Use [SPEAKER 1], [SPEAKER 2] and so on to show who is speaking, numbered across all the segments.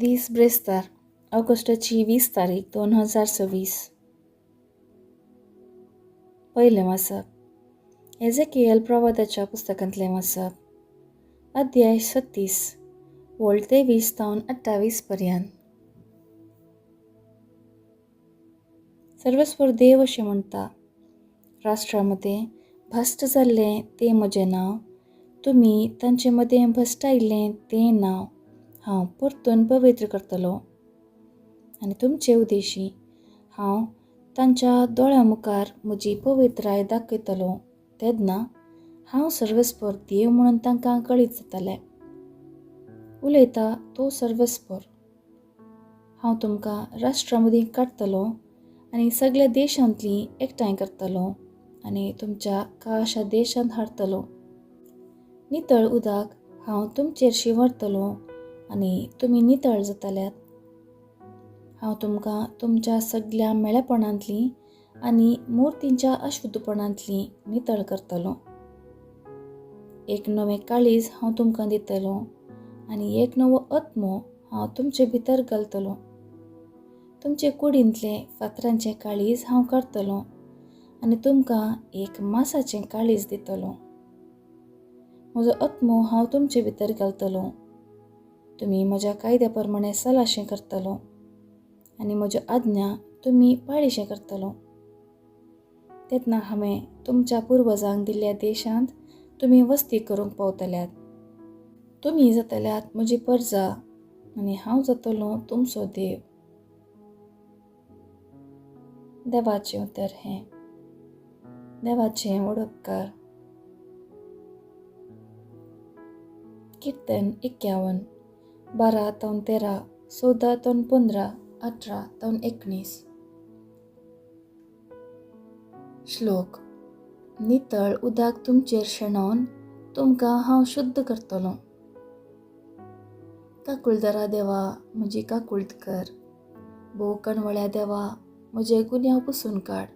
[SPEAKER 1] दीस ब्रेस्तार ऑगस्टाची 20 तारीख 2026. पयलें वाचप एजेकियल प्रवादाच्या पुस्तकांतलें वाचप, अध्याय 36 वळ 23 तावन 28 पर्यंत. सर्वस्वर देव अशें म्हणटा, राष्ट्रा मदें भश्ट जाल्लें तें म्हजें नांव, तुमी तांचे मदें भश्टायिल्लें तें नांव हांव परतून पवित्र करतलो आनी तुमचे उद्देशी हांव तांच्या दोळ्यां मुखार म्हजी पवित्राय दाखयतलो. तेन्ना हांव सर्वस्पर देव म्हणून तांकां कळीत जातलें. उलयता तो सर्वस्पर. हांव तुमकां राष्ट्रां मदीं काडटलो आनी सगळ्या देशांतलीं एकठांय करतलो आनी तुमच्या काशा देशांत हाडटलो. नितळ उदक हांव तुमचेर शिंवरतलो आनी तुमी नितळ जातल्यात. हांव तुमकां तुमच्या सगळ्या मेळेपणांतलीं आनी मुर्तींच्या अशुद्धपणांतलीं नितळ करतलो. एक नवें काळीज हांव तुमकां दितलो आनी एक नवो आत्मो हांव तुमचे भितर घालतलो. तुमचे कुडींतलें फातरांचें काळीज हांव काडटलो आनी तुमकां एक मासाचें काळीज दितलो. म्हजो आत्मो हांव तुमचे भितर घालतलो. तुमी म्हज्या कायद्या प्रमाणे सलाशें करतलो आनी म्हज्यो आज्ञा तुमी पाळीशें करतलो. तेन्ना हांवें तुमच्या पुर्वजांक दिल्ल्या देशांत तुमी वस्ती करूंक पावतल्यात. तुमी जातल्यात म्हजी परजा आनी हांव जातलो तुमचो देव. देवाचें उतर हें. देवाचें वडोपकार. कीर्तन 51, 12 तावन 13, 14 तावन 15, 18 तावन 19. श्लोक. नितळ उदक तुमचेर शेणोवन तुमकां हांव शुद्ध करतलो. काकुळदरा देवा, म्हजी काकुळट कर. भोव कणवळ्या देवा, म्हजे गुन्यांव पुसून काड.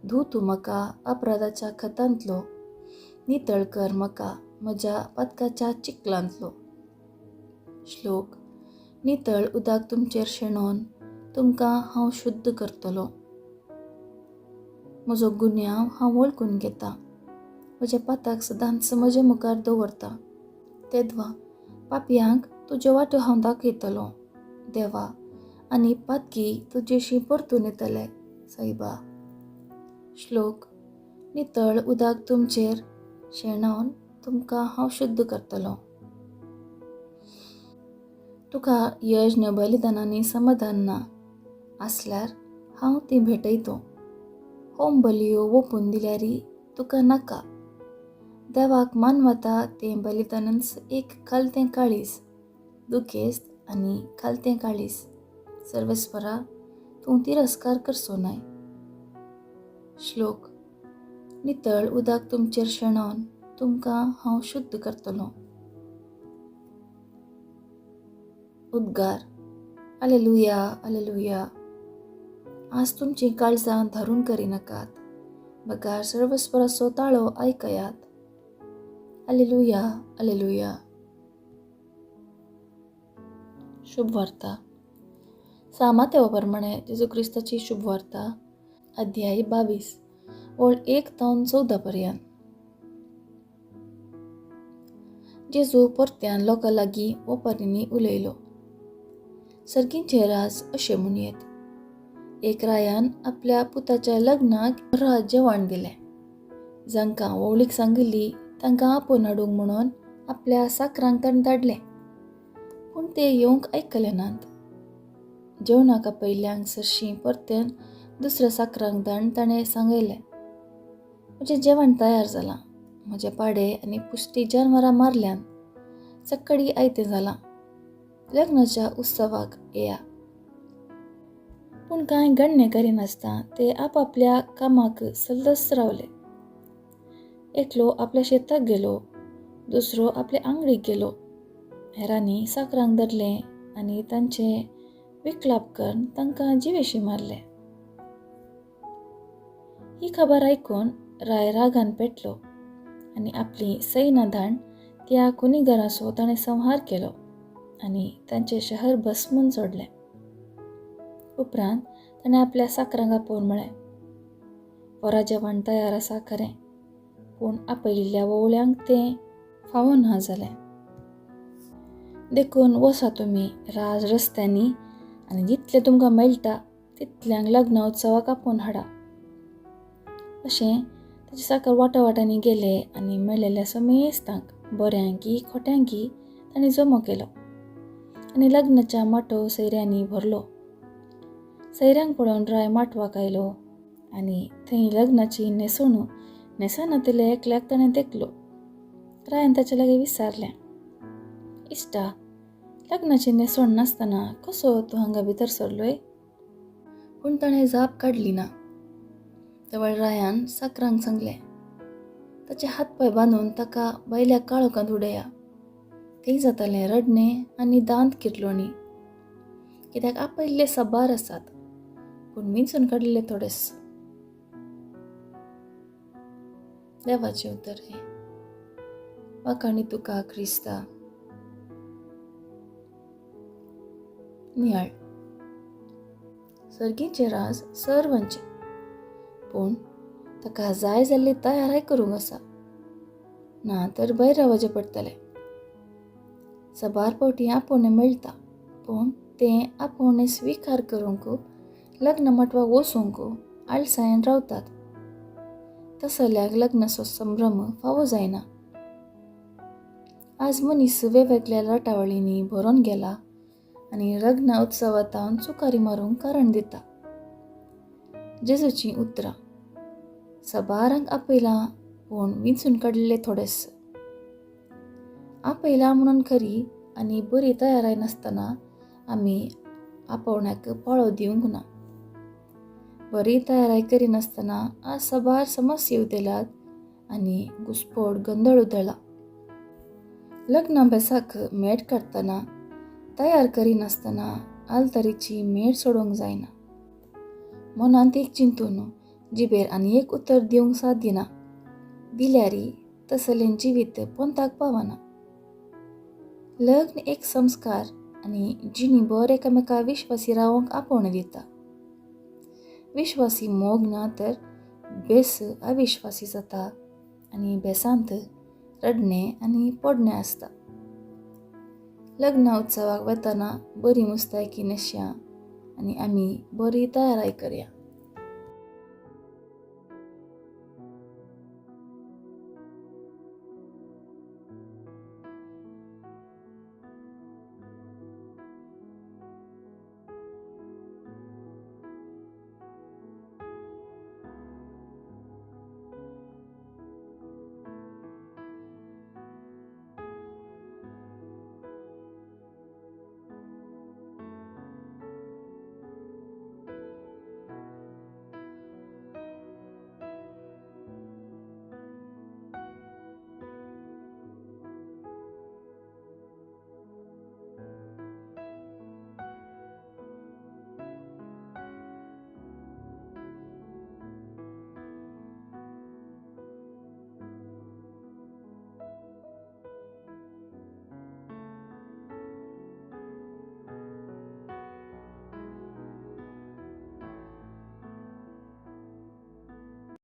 [SPEAKER 1] धू तूं म्हाका अपराधाच्या खतांतलो, नितळ कर म्हाका म्हज्या पातकाच्या चिखलांतलो. श्लोक. नितळ उदक तुमचेर शेणोवन तुमकां हांव शुद्ध करतलो. म्हजो गुन्यांव हांव वळखून घेता. म्हज्या पाताक सदांच म्हजे मुखार दवरता. तेद्वा पापयांक तुज्यो वाटो हांव दाखयतलो देवा, आनी पातकी तुजेशी परतून येतले सायबा. श्लोक. नितळ उदक तुमचेर शेणोवन तुमकां हांव शुद्ध करतलो. तुका यज्ञ बलिदानांनी समाधान ना आसल्यार हांव ती भेटयतो. होम बलियो ओपून दिल्यारी तुका नाका. देवाक मानवता तें बलिदानच एक खालतें काळीज, दुखेस्त आनी खालतें काळीज. सर्वेस्परा, तूं तिरस्कार करचो न्हय. श्लोक. नितळ उदक तुमचेर शेणोवन तुमकां हांव शुद्ध करतलो. उद्गार. Alleluia, alleluia. आज तुमचीं काळजां धरून करिनाकात, बगार सर्वस्वराचो ताळो आयकयात. Alleluia, alleluia. शुभवार्ता. सामातेवा प्रमाणे जेजू क्रिस्ताची शुभवार्ता, अध्याय 22 ओळ 1 तावन 14 पर्यंत. जेजू परत्यान लोकां लागीं ओपारींनी उलयलो. सर्गींचें राज अशें म्हणयेत. एक रायान आपल्या पुताच्या लग्नाक राज जेवण दिलें. जांकां व्होंवळीक सांगिल्ली तांकां आपोवन हाडूंक म्हणून आपल्या साकरांक ताणें धाडलें, पूण ते येवंक आयकले नात. जेवणाक आपयल्ल्यांक सरशीं परत्यान दुसऱ्या साकरांक धाडून ताणें सांगयलें, म्हजें जेवण तयार जालां, म्हजे पाडे आनी पुश्टी जानवरां मारल्यान, सक्कडी आयतें जालां, लग्नाच्या उत्सवाक येया. पूण कांय गण्य करिनासतना ते आपापल्या कामाक सल्लस रावले. एकलो आपल्या शेताक गेलो, दुसरो आपल्या आंगडीक गेलो. हेरांनी साकरांक धरलें आनी तांचे विकलाप करून तांकां जिवेशी मारले. ही खबर आयकून राय रागान पेटलो आनी आपली सैना धाड त्या खुनीगरांचो ताणें संहार केलो आनी तांचें शहर भस्मून सोडलें. उपरांत ताणें आपल्या साकरांक आपोवन म्हळें, वरा जेवण तयार आसा खरें, पूण आपयिल्ल्या वोवळ्यांक तें फावो ना जालें. देखून वसा तुमी राज रस्त्यांनी आनी जितलें तुमकां मेळटा तितल्यांक लग्न उत्सवाक आपोवन हाडा. अशें ताचे साकर वाटावाटांनी गेले आनी मेळिल्ल्या समेस्तांक बऱ्यांकी खोट्यांकी तांणी जमो केलो आनी लग्नाच्या माटव सैऱ्यांनी भरलो. सैऱ्यांक पळोवन राय माटवाक आयलो आनी थंय लग्नाची न्हेसवणू न्हेसनातिल्ल्या एकल्याक ताणें देखलो. रायान ताचे लागीं विचारलें, इश्टा, लग्नाची न्हेसवण नासतना कसो तूं हांगा भितर सरलोय? पूण ताणें जाप काडली ना. तवळ रायान साकरांक सांगलें, ताचे हातपांय बांदून ताका भायल्या काळोखांत उडया. थंय जातालें रडणें आनी दांत किरलोणी, कित्याक आपयल्ले साबार आसात पूण विंचून काडिल्ले थोडेच. देवाचें उतर हें. वाखाणी तुका क्रिस्ता. नियाळ. सर्गीचें राज सर्वांचें, पूण ताका जाय जाल्ली तयाराय करूंक आसा, ना तर भायर रावचें पडटलें. साबार फावटी आपोवणें मेळटा, पूण तें आपोवणें स्विकार करूंक लग्न माटवाक वचूंक आळसायेन रावतात. तसल्याक लग्नाचो संभ्रम फावो जायना. आज मनीस वेगवेगळ्या राटावळींनी भरोन गेला आनी लग्न उत्सवांत चुकारी मारूंक कारण दिता. जेजूचीं उतरां, साबारांक आपयलां पूण विंचून काडिल्ले थोडेच. आपयलां म्हणून खरी आनी बरी तयाराय नासतना आमी आपोवण्याक पाळो दिवंक ना. बरी तयाराय करिनासतना आज साबार समस्या उदेल्यात आनी घुस्पोड गोंदळ उदळा. लग्ना बेसाक मेट काडटना तयार करिनासतना आलतरीची मेट सोडोवंक जायना. मनांत एक चिंतून जिबेर आनी एक उतर दिवंक साथ दिना, दिल्यारी तसलें जिवीत पोंताक पावना. लग्न एक संस्कार आनी जिणीभर एकामेका विश्वासी रावंक आपोवणें दिता. विश्वासी मोग ना तर बेस अविश्वासी जाता आनी बेसांत रडणें आनी पडणें आसता. लग्न उत्सवाक वतना बरी मुस्तायकी न्हेसया आनी आमी बरी तयाराय करया.